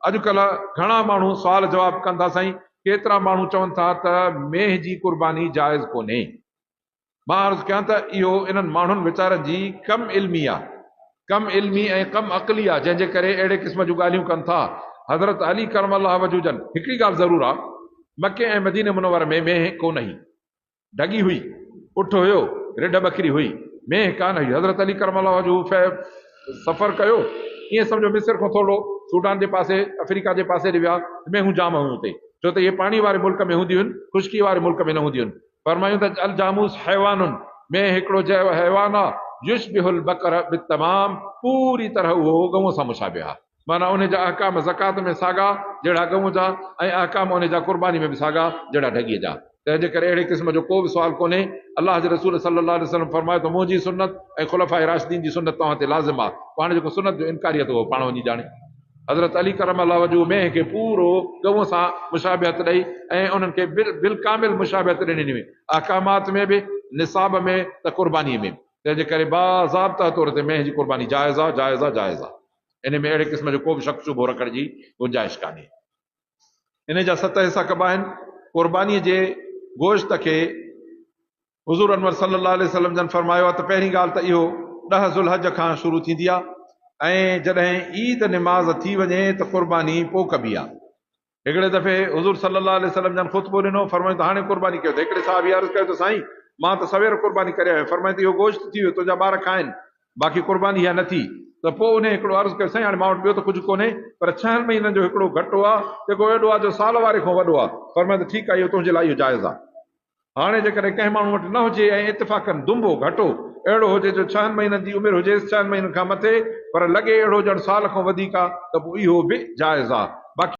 اڄڪلهه گهڻا ماڻهو سوال جواب ڪن ٿا سائين ڪيترا ماڻهو چون ٿا ته مينهن جي قرباني جائز ڪونهي. مان عرض ڪيان ته اهو انهن ماڻهن ويچارن جي ڪم علمي آ. ڪم علمي ۽ ڪم عقلي آ جنهن جي ڪري اهڙي قسم جون ڳالهيون ڪن ٿا. حضرت علي ڪرم الله وجهه جن هڪڙي ڳالهه ضرور آ مڪي ۽ مديني منور ۾ مينهن ڪونه هئي. ڍڳي هئي، اٺ هيو، رڍ ٻڪري هئي، مينهن ڪانه هئي. حضرت علي ڪرم الله وجهه سفر ڪيو، ائين سمجهو مصر کان ٿورڙو سوڊان جي پاسي، آفريڪا جي پاسي ڏي ويا ته مينهون جام هيون اتي، ڇو ته اهي پاڻي واري ملڪ ۾ هونديون هن، خشڪي واري ملڪ ۾ نه هونديون هن. فرمايون ته الجاموس حيوان، مينهن هڪڙو جهڙو حيوان آ، يشبه البقر بالتمام، پوري طرح اهو ڳئون سان مشابه آ. معنيٰ انهي جا احڪام زڪوات ۾ ساڳا جهڙا ڳئون جا ۽ احڪام انهي جا قرباني ۾ به ساڳا جهڙا ڍڳيء جا. تنهن جي ڪري اهڙي قسم جو ڪو به سوال ڪونهي. الله جي رسول صلي الله عليه وسلم فرمايو ته منهنجي سنت ۽ خلفاء راشدين جي سنت توهان تي لازم آهي. پوء هاڻي جيڪو سنت جو انڪاري آهي ته اهو پاڻ وڃي ڄاڻي. حضرت علي ڪرم الله وجهه مينهن کي پورو ڳئون سان مشابهت ڏئي ۽ انهن کي بالڪامل مشابهت ڏني وئي احڪامات ۾ به، نصاب ۾ ته قربانيء ۾ به. تنهن جي ڪري باضابطه طور تي مينهن جي قرباني جائز آهي، جائز آهي، جائز آهي. انهي ۾ اهڙي قسم جو ڪو به شڪ شبهو رکڻ جي گنجائش ڪانهي. انهي جا ست حصا ڪبا آهن. قربانيء جي گوشت کي حضور انور صلي الله عليه وسلم جن فرمايو آهي ته پهرين ڳالهه ته اهو ڏهه ذوالحج کان شروع ٿيندي آهي ۽ جڏهن عيد نماز ٿي وڃي ته قرباني پوء ڪبي آهي. هڪڙي دفعي حضور صلي الله عليه وسلم جن خطبو ڏنو، فرمايو ته هاڻي قرباني ڪيو ته هڪڙي صحابي عرض ڪيو ته سائين مان ته سوير قرباني ڪري آيو آهيان، فرمايو ته اهو گوشت ٿي ويو تنهنجا ٻار کائن، باقي قرباني اها نه ٿي ته پوء انهي هڪڙو عرض ڪيو سائين هاڻي مان وٽ ٻيو ته ڪجهه ڪونهي پر ڇهن مهينن جو هڪڙو گهٽو آ جيڪو ايڏو آ جو سال واري کان وڏو آ، فرمايو ته ٺيڪ آ اهو تنهنجي لاء اهو جائز آ. هاڻي جيڪڏهن ڪنهن ماڻهو وٽ نه هجي ۽ اتفاقاً دنبو، گهٽو، اهڙو هجي جو ڇهن مهينن جي عمر هجيس، ڇهن مهينن کان مٿي، پر لڳي اهڙو ڄڻ سال کان وڌيڪ آ ته پوء اهو به جائز آ.